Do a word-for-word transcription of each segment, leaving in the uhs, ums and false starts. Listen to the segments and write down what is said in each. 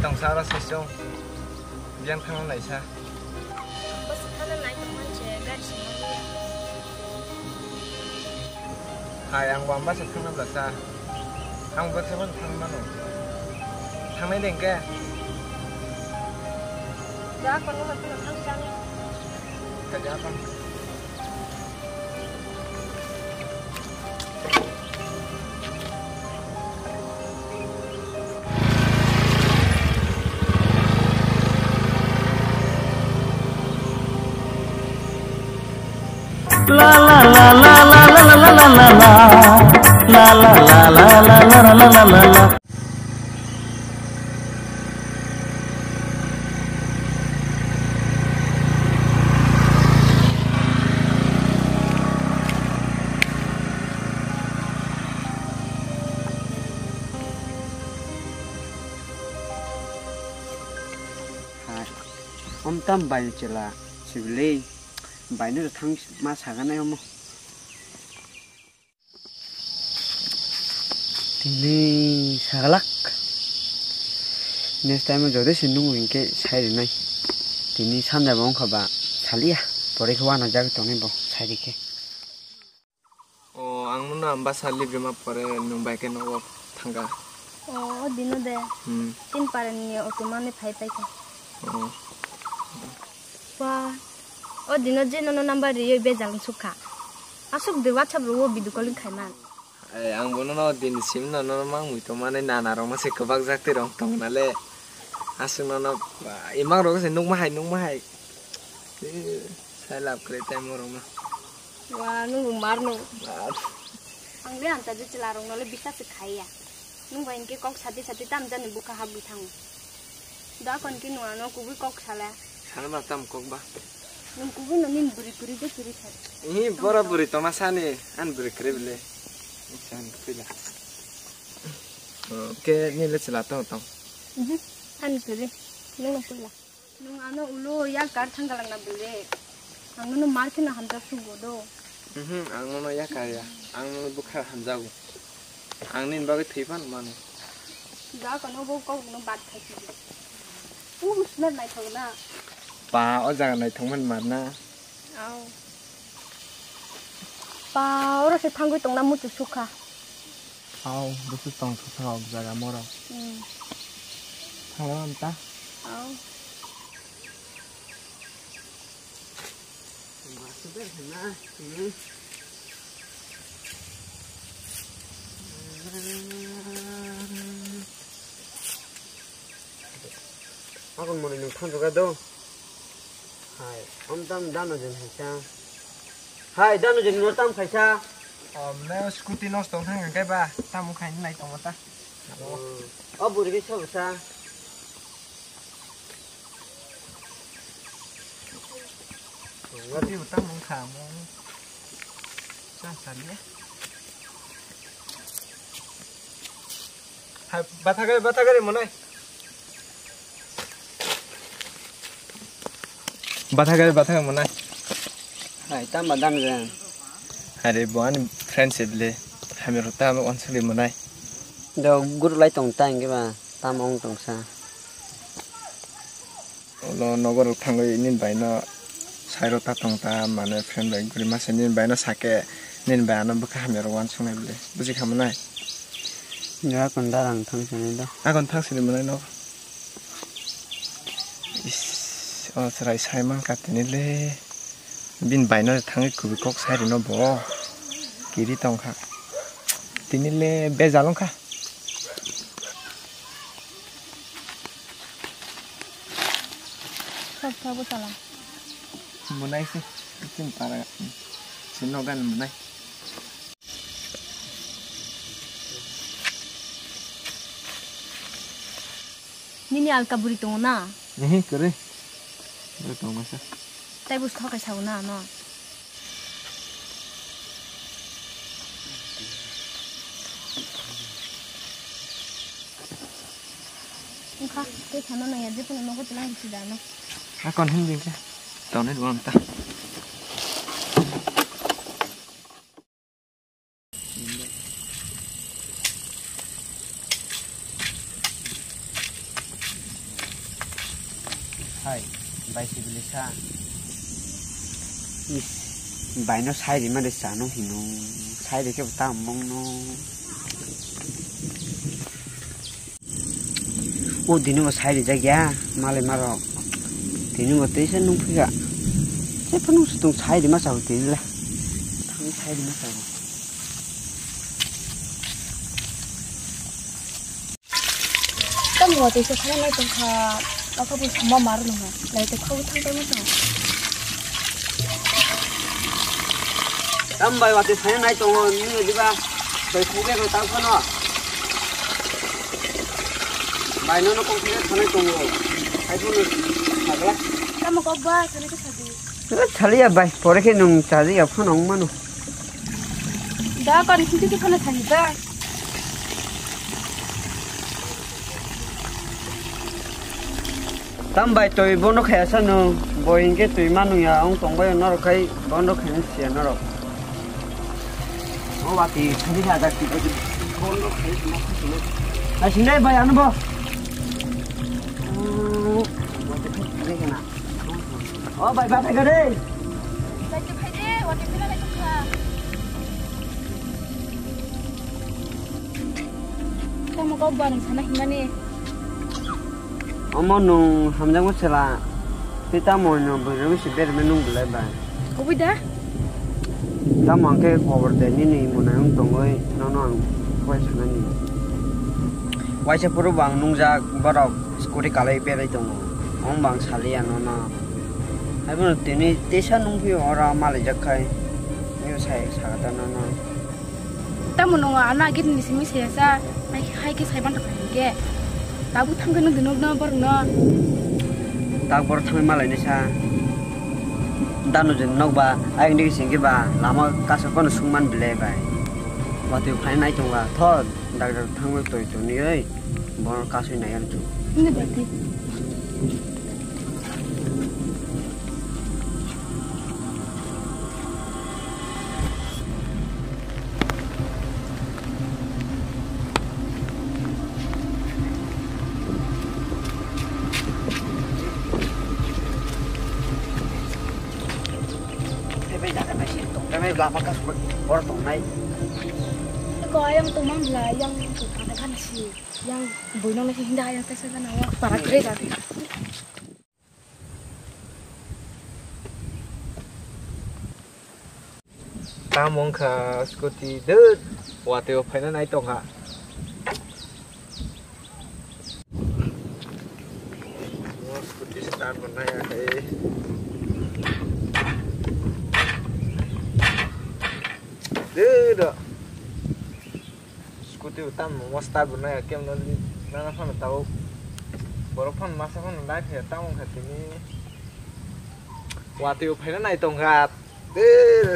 Tongsa oro saichung. Biyang thangna naisa. Bwswk thangna nai tongmani se gari songmani ya. Hai, ang bo ambasa thangna bwlasa. Ang bo thangna thangmano. Thangnai de hwnkhe? Ja, kono ba phano thang chani. Kha ja kon. Hai, om tam bai chela sibili, bai no thang ma saganai omo. Tini sagalak. Next time o jodi se nungo hinkhe sai rinai. Tini sanja bo wngkha ba saliya. Pore khe uanajagwi tongwi bo sai rikhe. O, ang nono ambasa librima pore nwng bai khe nogo thangkha. O, o dino de. Hmm. Tin parani auto mani phai paikha. O. Ba, o dino je nono number riwi bejal wngsukha. Aswk de WhatsApp rogo video calling khaiman. Ai, ang bono no din sim no, no mang mui tongmani nana rok mase kwbak jak twi rong tong nale. Aswk no no, ah, imang rok se nukma hai, nukma hai. Eh, sai lab kwrwi tai mo rok no. Wa, nung bo mar no. Ah. Ang le ang ta je chwla rok no le bisa se khaiya. Nung bai hinkhe kok sati sati tam jani bukha habwi thango. Da kon ki nung ano kubui kok sala. Sana ba tam kok ba. Nung kubui no nin buri kuri de kuri sar. Ih, bora buri toma sani, an buri kuri bile. San pila. Ke ni le chila tong tong. Mhm. An kuri. Nung no pila. Nung ano ulo ya kar thang galang na bile. Ang no mar khe na hamjak sugo do. Mhm, ang no ya kar ya. Ang no bukha hamjago. Ang nini bagwi thwi phano mano. Da kono bo kok no bad khai si. Ung snar naithok na. Pa o jaga naithok man mar na. Au. Pa oro se thangwi tongna muchuk sukha. Au, busu tong sukha o jaga moro. Hmm. Thangla am ta. Au. Akon moni nung thanjoga do. Hai, om tam dano jen hai sa. Hai, dano jen no tam khaisa. Om ne scooty nos tong thang kai ba, tam khai nai tong ta. O buri ke sobo sa. Twi bo tamo wngkha, amo sa saliya. Hai, bathagari, bathagari monai. Bathagari, bathagari monai. Hai, tamo dam jan. Hai re, bo ani friendship le. Hamiro tamo wansuli monai. Do guru lai tong ta hingke ba, tamo wng tong sa. Ulo nogo rok thangwi nini bai no sairo ta tong ta mane friend bai guri masa nini bai no sake nini bai ano bwkha hamya rok wansuk nai bwle buji kha mwnai. Akon darang thang sini do. Akon thang sini mwnai no. Is, o chwrai sai man ka tini le. Bini bai no thangwi kubui kok sai rwno bo. Kiri tong kha. Tini le bejal wng kha. Sab sabo salam. Monai se, isin para, hmm, se nogan monai. Nini alka buri tongo na? Ehe, kwrwi. Buri tongo masa. Tai bus thokai sao na, no? Wngkha, tei thana nangya, jephano nogo twlang rwsi da, no? Hakon himdi khe, tonwi rw ang ta. Hai, bai si bile sa. Is, bai no sai rima de sa no hino. Sai de ke bata mong no. O dini bo sai rijak ya, malai marok. Dini bo teisa nung phika. Jephano se tong sai rima sa tini le. Thang sai rima sa. Tamo watwi se phai nai tongkha, abo bo sama mar nungha, lai tongkha bo thang tongma tong. Tam bai watwi phai nai tongo, nini diba bai khuk ya tang phano. Bai nono kok thai thanai tongo, hai phano sagla. Tamo kok ba, thani khe sadi. Saliya bai, pore khe nung chaji ya phano wng mano. Da kani sisi ki phano thani ba. Tam bai twi bono khaya sanu, bo hinkhe twi manu ya, ong tong bai norok khai bono khai siya norok. O bati thani da da ki bono khai na khai na. Ai sinai bai anu bo. O bai ba khai gare. Bai ke phai de, wati pila lai tongkha. Tamo kok ba nung sana himani. Omo nung hamjakgo chwla, tei tamo no bwrwi se berma nung belai bai. Obwi da? Tamo ang khe khobor de nini mwnai wng tongwi nono ang phai sanani. Waisa phuru bo ang nungjak borok scooty kalai berai tongo. Omo bo ang saliya nono. Haiphano tini teisa nungphio oro malaijak khai. Nini sai sakha ta nono. Tamo nung ano agini simi saya sa, hai, hai khe sai mantokha hinkhe. Tabuk thangkhe nung dinok no borok no. Tak borok thangwi malainai sa. Dano je nok ba, ayang digi singkhe ba, lama kaso kono sungman belai bai. Watwi phai nai tongba, tho, doctor thangwi toi toni oi, bono kasui nai ang tu. Nini bati. Tei bai jaga bai se tong, tei bai lama kasuk bai boro tongnai. Ko ayang tongmang bla, yang tongmang bla si, yang boino nasi hinda ayang tesa jana wa para kre jati. Tamo wngkha scooty dut, watwi o phaina nai tongkha. O scooty start bo nai ya khe. Dut o. Scooty bo tamo mo start bo nai ya, kemno nana phano tabuk. Borok phano masa phano nai phaiya, tamo wngkha tini. Watwi o phaina nai tongkha. De,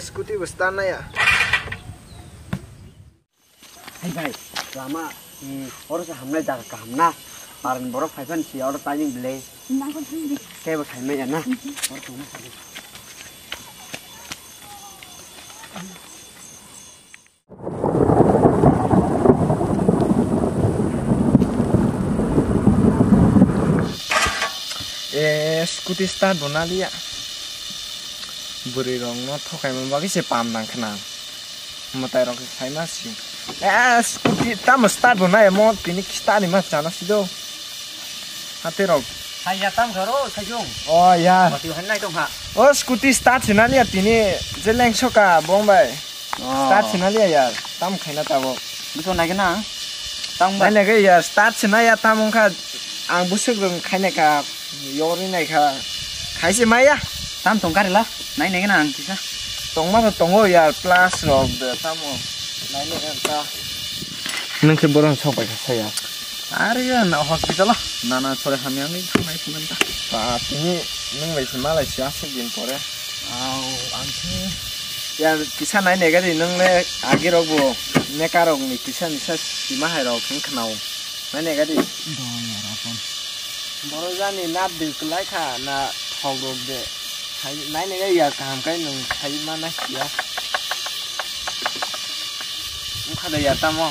scooty bo start nai ya. Hai bai, lama, hmm, oro se hamnai jaga kaham na. Parni borok phai phani si oro timing belai. Nangkon thangdi. Kebo khai maya na. Mhm. Oro tongma sadi. Eh, scooty start bo naliya. Bwrwi rok no thokaima bagwi se pam nang khna. Mwtai rok se saima si. Eh, scooty tamo start bo nai mo tini start ni ma chana si do. Hati rok. Hai ya tam garo sai jong. Oh ya. Mati han nai tong ha. Oh scooty start sinani ya tini je leng soka bong bai. Oh. Start sinani ya yar. Tam khaina tabo. Buso nai gana. Tam ba. Nai nai ya start sina ya tam ongkha ang busuk rong khaina ka. Yori nai kha. Khaise maya. Tam tong karila. Nai nai gana ang kisa. Tongma to tongo ya plus rok de tamo. Nai nai gana ta. Nung khe borok sok bai kha saya. Are ya na hospital o. Nana sore hamya ni thangnai phungan ta. Ta tini nung bai se malai se asuk din pore. Au ang khe. Ya kisa nai nai gari nung le agi rok bo meka rok ni kisa nisa sima hai rok khe khnao. Nai nai gari. Borok jani na de kwlai kha na thok rok de. Nai nai ya kaham kai nwng khai ma na ya. Wngkha de ya tamo.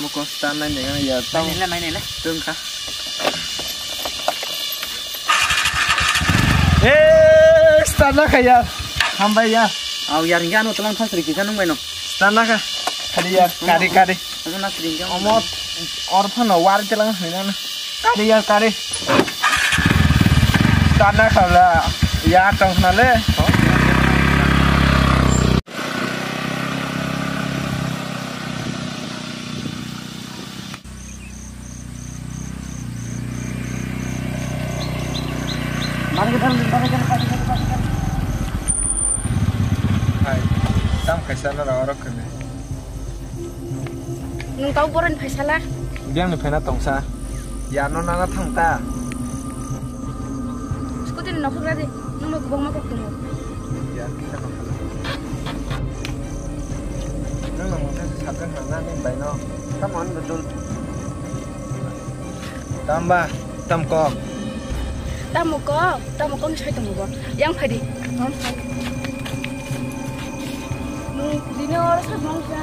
Muko sta nai nai ya tamo. Nai nai le, nai nai le. Tungkha. Eh, start na kha ya. Hambai ya. Au yar hingke ano tolong thang sri kisa nung bai no. Start na kha. Kari ya, kari, kari. Omo na sri hingke. Omo or phano war kelang hoi na. Kari ya, kari. Start na kha la. Ya tong na le. Hai, tam kaisa no rawa rok kene. Nung tau boron phaisala? Biang ni phaina tongsa. Ya no nana thang ta. Scooty ni nokhok radi. Nung no kubang ma kok tumo. Ya kita no khala. Nung no mungsa sabjak nang nani bai no. Come on, betul. Tamba, tam kok. Tamo kok, tamo kok ni sai tongo bo. Yang phai di. Nung dini oro sab mang sa.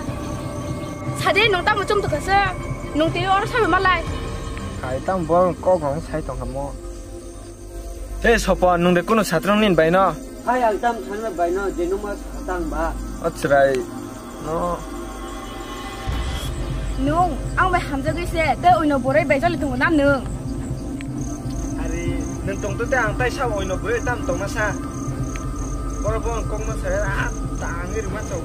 Sade nung tamo chum to kasa. Nung tini oro sab malai. Hai tam bo kok nang sai tong kamo. He Sopon, nung de kunu satrong nin bai no? Hai, ang tam thangna bai no, je nung ma sa tang ba. O chwrai no. Nung, ang bai hamjagwi se, tei oino borai bai joli tongo na nung? Ari, nung tong to te ang tai sa oino borai tam tong na sa. Boro bo ang kok ma sa, a, tang ri ma chau.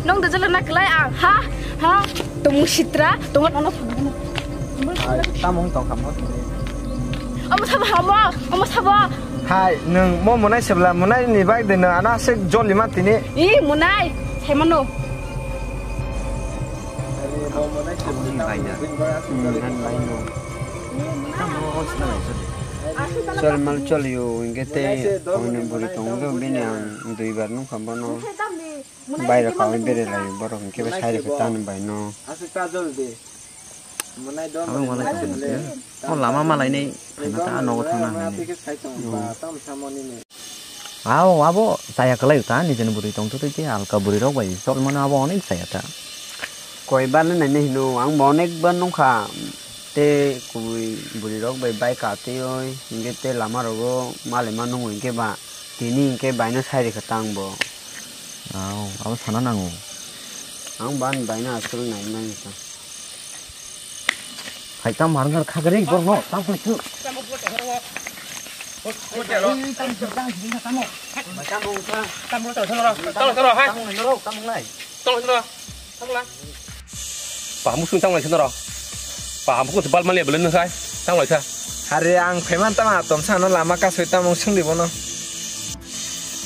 Nong dajala na klai ang, ha? Ha? Tongmung sitra, tongo nono phunukno. Hai, tamung tong kamo tini. Omo sabo hamo, omo sabo. Hai, nung mo monai sebla, monai ni bai de no, ano asik joli ma tini. I, monai, sai mano. Ari, mo monai sebla, tamung bai ya. Bring bai asik joli. Chol mal chol yo, ingete, oino buri tong do, bini ang dui bar nung kamo no. Baira kami bere lai borok hingke bai sai rikha tani bai no. Aswk ta jol de. Monai do. Abo monai do. O lama malai nei phaina ta nogo thangna hinwi. Tike sai tong ba tam samoni ne. Aw abo chaya kwlai ta nijeni bwrwi tong thotwi te alka bwrwi rok bai chol mano abo onek chaya ta. Koi bar le nai ne hino ang bo onek bar nungkha. Te kubui bwrwi rok bai bike atwi oi hingke te lama rogo malai ma nungo hingke ba. Tini hingke baino sai rikha ta ang bo. Au, abo sana nango. Ang ban baino aswk nai mani ta. Hai tam mar ngar khagari borno tam khlai thu. Tamo, tamo, tamo, tamo, hai. Tamo nai. Tamo, tamo. Paham sung tang lai sendoro. Paham ko bal mali belen sai. Tang lai sa. Hari ang pheman tama tom sana lama kasoi tamung sung di bono.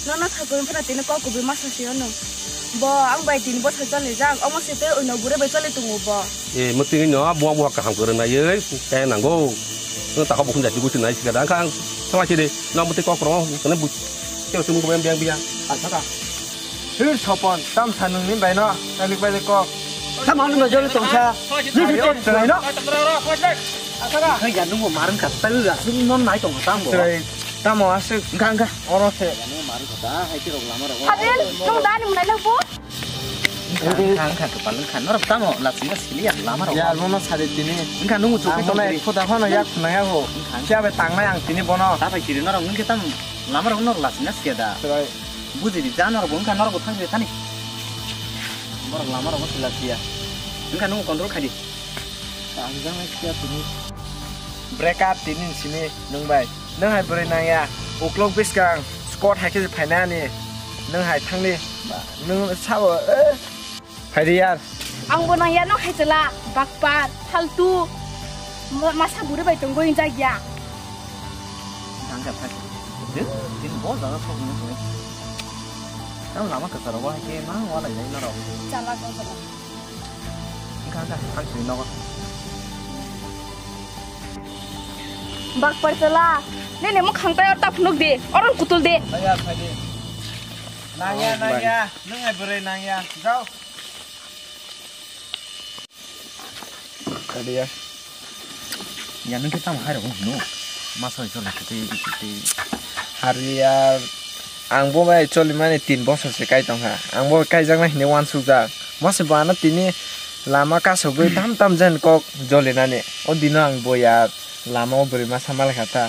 Nono thagwi phana tini kok kubui masa si ono. Bo ang bai tin bosor choli jak. Omo se te uino bure bai choli tungo bo. E mati no buang buang kaham kore na ye. Kaya nanggo. No takho bukhum jati gusi nai sikada. Ang kang sama si de. No mati kok ro. Kene bu. Kyo sung ko biang biang. Asaka. Hir Sopon, tam sa nungni bai no, talik bai kok. Tamo nungno joli tongsa. Ayo, chwrai no. Asara. Hai ya nungbo marung ka talu ya, sung non nai tong tang bo. Chwrai, tamo aswk. Engka, engka. Oro se. Nung marung ka ta, hai tirok lama rok. Hadil, nung dani munai lang bo. Engka, engka, engka, kepal engka. Norok tamo, lasing na sili ya, lama rok. Ya, almono sari tini. Engka, nungbo chukwi tong tini. Khoda phano yak khuna ya ho. Engka, engka. Siya be tangnai ang tini bono. Ta bai kiri norok, engke tam, lama rok norok lasing na siya da. Chwrai. Buji di, ja norok bo wngkha, norok bo thang si thani. Borok lama rok bo sila siya. Wngkha nung control khai di. Tang jang siya tini. Break up tini sini nung bai. Nung hai bwrwi nang ya. Uklok biskang squad hai khe phaina ani. Nung hai thang di. Nung sabo, eh. Phaidi yar. Ang bo nang ya no hai chwla, bakpar, faltu. Ma-, masa buri bai tong going jak ya. Ang ka phai. Ding, ding bo jaga sok ni. Ang lama ka saro hai ke ma wala jai na ro. Chala ko chala. Ang ka ka phai sui no. Bakpar chwla. Nini mukhang tai or ta phunuk di. Oron kutul di. Nang ya, phaidi. Nang ya, nang ya. Nung hai bwrwi nang ya. Jao. Kadiya. Ya nung khe tamo hai rok no. Masa choli khe tei tei. Hari ya. Ang bo bai choli mani tin bosor se kai tong kha. Ang bo kai jak na hini uansuk jak. Masa bo ano tini lama kasugwi tam tam jen kok joli nani. O dino ang bo ya lama o bwrwi masa malai kha ta.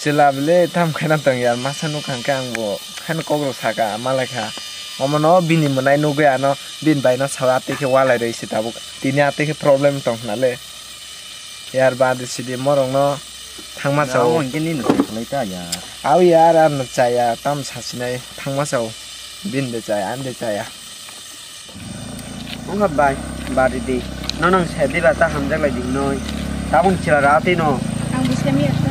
Chwla bele tam khaina tong yar, masa nukha hwnkhe ang bo haino kok rw saka, malai kha. Omono bini mwnai nugwi ano bini bai no sawi atwi khe walai rwi se tabuk. Tini atwi khe problem tong khna le. Yar badi sidi morok no thangma chao. Nang hwnkhe nini se khwlai ta yar. Au yar, ano chaya, tam sasinai thangma chao. Bini de chaya, ani de chaya. Wngkha bai, bari di. Nono ang sedi ba ta hamjak lai di noi. Tabuk chwla ra twi no. Ang bo semi asa.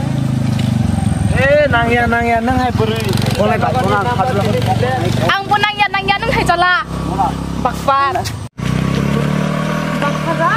Eh, nangya, nangya, nang hai bwrwi. Bolai ba, bolai ang khabla. Ang bo nangya, nangya, nang hai chala. Bakpar. Bakpar ra?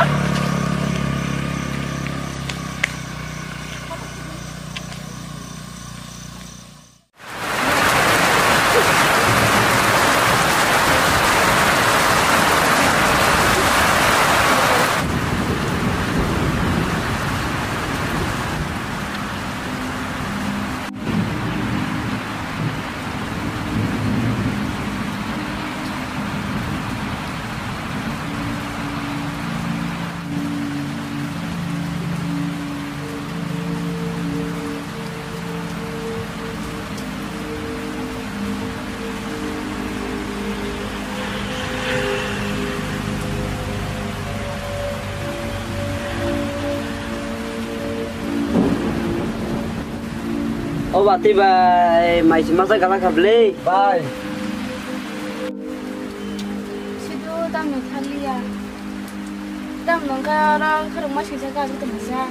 O bati bai, mai se masa gala kha bwle. Bai. Sidu tam no thaliya. Tam no ga ro kharok ma sisa ga ro tong sa.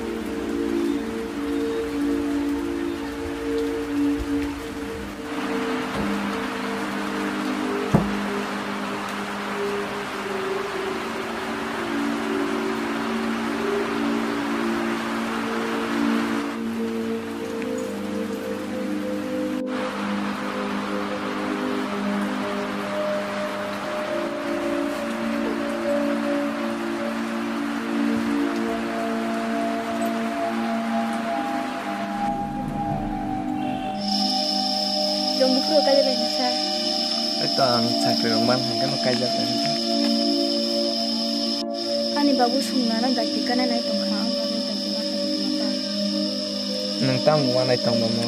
Chwng buphuru kaijak lai kha sa. Oi to ang chakri rok man hwnkhe no kaijak lai kha. Ani babu songna no dakti kanai nai tong kha, ang bagwi dakti ma kha tongma ta. Nwng tamo wanai tongma mo?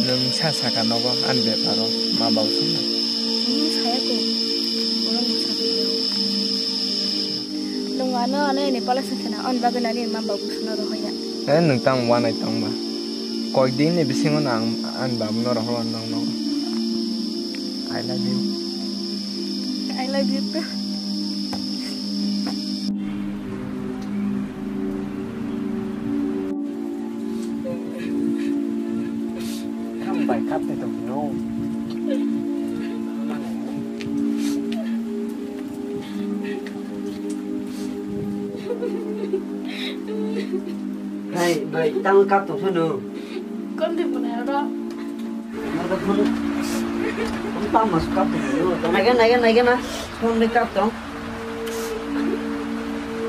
Nwng sa saka nogo ani beparo ma babu songna. Nwng saya ko, borok no sakya. Nwng ano ano ani pala sakya na, ani bagwi nani ma babu songna rohoya. Eh, nwng tamo wanai tongba? Koi din ni bisingo no ang ani babu no rohor nang nogo. I love you. I love you too. Hambai kap de tong no. Hai, bai, tamo kap tong sano. Kon de buna ro. Mata phone. Ang tamo kap tong no. Naga, naga, naga na. Phone de kap tong.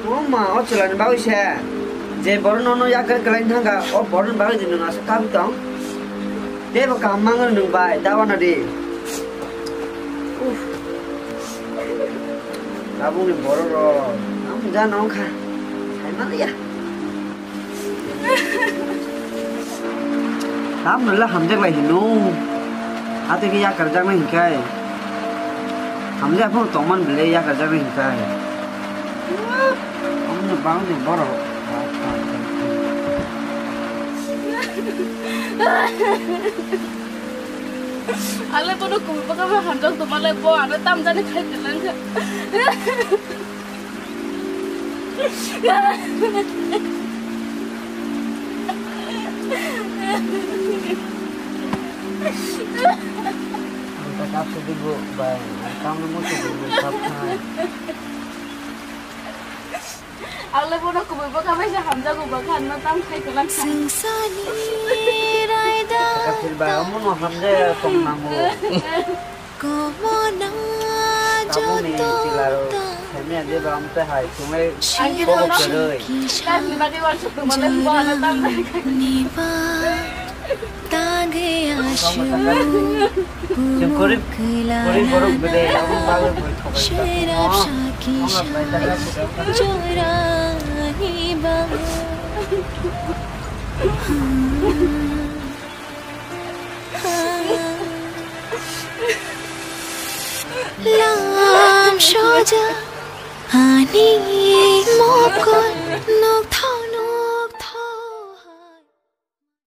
O ma, o chwlani bagwi se. Je borok nono yakar kwlaini thangkha, o borokni bagwi di nwng aswk kabwi tong. Teibo kaham mangno nwng bai, ta wana di. Uff. Tabukni borok rok, ang ja nong kha. Sai maliya. Tamno le hamjak lai hino. Ate khe yakar jaknai hinkai. Hamjak phano tongman bele yakar jaknai hinkai. Amno bangni borok. Ale bono kubui bwkha bai hamjak tongma le bo ano tamjani khai kwlwng kha. Ang ta kap sidi bo bai, ang tamno mo sidi bo kap khai. Ang le bono kubui bwkha bai se hamjago bwkha no tam khai kwlwng kha. Swngsani raida. Kap sidi bai, omo no hamjaya tong nango. Tabukni chwla rok phaimaya de ba, omo tei hai chwngwi kok kwrwi. Chwng gorib, gorib borok bwdai, aboni bagwi bwrwi thogwi tongmo. Omo khlai ta kha. Lam soja ani mokol nokthang.